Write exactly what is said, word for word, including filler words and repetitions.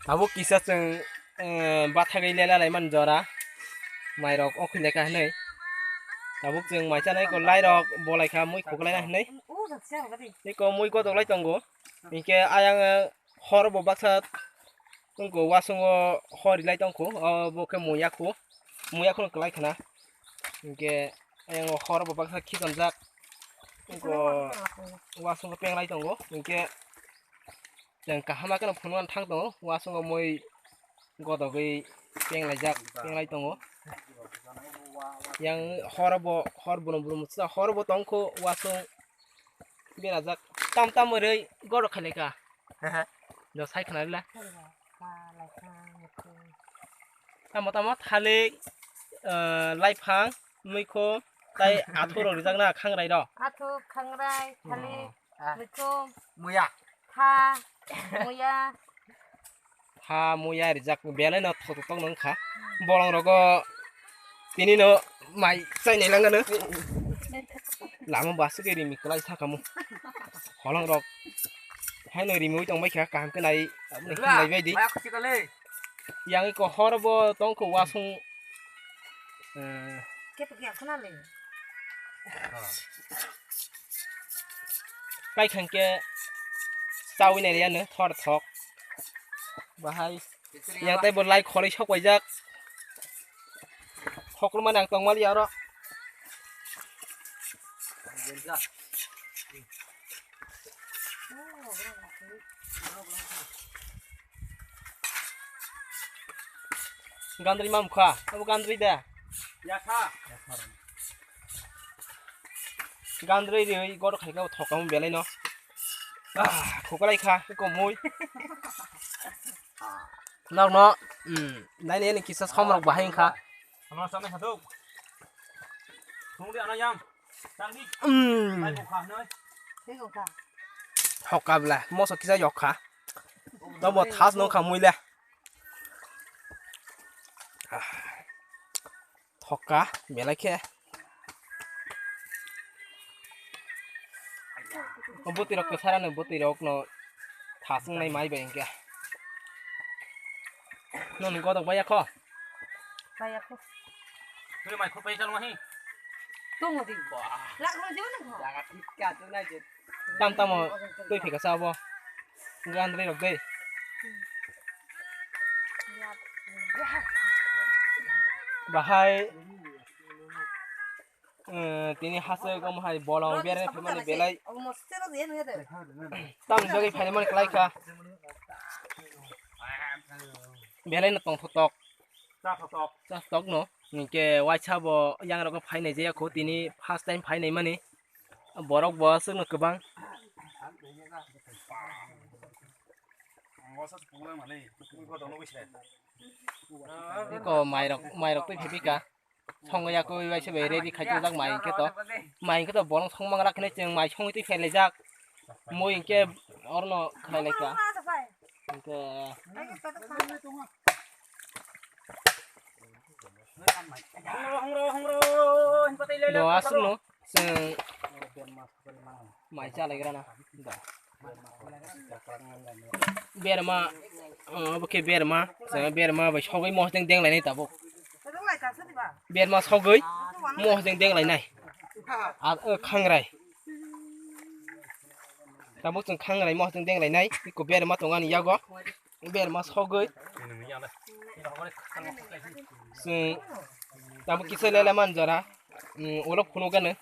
Tabuk kisa chwng, eh, bathagwi lela laimani jora. Mairok okhwi lekha hinwi. Tabuk chwng mai chanai ko lairok bolaikha mui khuklaina hinwi. Iko mui kodoklai tongo. Hinkhe ayang, eh, hor bo baksa tongkho, wasungo hor rilai tongkho. Obo khe muya khu. Muya khunu kwlai khna. Hinkhe ayang hor bo baksa khitonjak. Iko wasungo penglai tongo. Hinkhe Chwng kaham khe phunukna thang tongo, uasungo mui godogwi penglaijak, penglai tongo. Yang hor bo, hor bulum bulum sa, hor bo tongkho uasung berajak, tam tam rwi gorok khailai kha. He he. Jo sai khna rwla. Tamo tamo thalik, eh, laiphang, muikho, tai athurok rijak na khangrai rok. Athuk, khangrai, thalik, muikhum, muya, pha, muya. Pha, muya rijak belai no thotok tok nang kha. Bolong rogo tini no mai chainai langano. Lama basuk rimi kwlai sakamo. Holong rok haino rimi oi tong bai kha kaham khe nai aboni khe nai bai di. Yang iko hor bo tongkho uasung, eh, Khe to kya khna le. Kai khangke chawi nai riya no thor thok. Bahai yang tai bo lai kholi sok paijak. Hoklo mani ang tong mali aro. Gandri mam kha, abo gandri da. Ya kha. Gandri ri oi gor khai ka thoka mo belai no. Ah, khokalai kha, ko mui. Nok no, hmm, nai ne kisa somrok bahai kha. Ano samne haduk. Thung di ano yang. Tang di. Hmm. Lai bo kha noi. Thok ka bla, moso kisa yok kha. To bo thas no kha mui le. Ah. Thok ka, belai khe. O bwtwi rok kwsarano, bwtwi rok no thas wngnai mai bai hwnkhe. Noni godok bai yakho? Bai yakho. Tuli mai khop bai chalo hi. Tongo di. Wah. Lak rong jibo nang kho. Jaga thik ka tu nai je. Tam tamo twi phika sa bo. Gandri rok dei. Bahai, eh, tini hase gom hai bolong bere phimani belai. Tam jogwi phaimani kwlai kha. Belai no tongthotok. Cha thotok. Cha thotok no. Hinkhe waisa bo yang rok phainai je yakho tini first time phainai mani. Borok bo aswkno kwbang. Eko mairok, mairok twi phai phika. Songya koi bai se bai ready khai jak mai hinkhe to. Mai hinkhe to borok song mangra khne chwng mai songwi twi phai laijak. Mui hinkhe orno khlai lai kha. Hinkhe do aswkno. Chwng mai chalaigrana. Berma, ah, obo khe berma, chwng berma bai sogwi mohs deng deng lainai tabuk. Berma sogwi mohs deng deng lainai. Ah, eh, khangrai. Tabuk chwng khangrai mohs deng deng lainai. Iko berma tong ani yago. Berma sogwi. Chwng tabuk kisa lele man jora. Hmm, ulo phunukgano.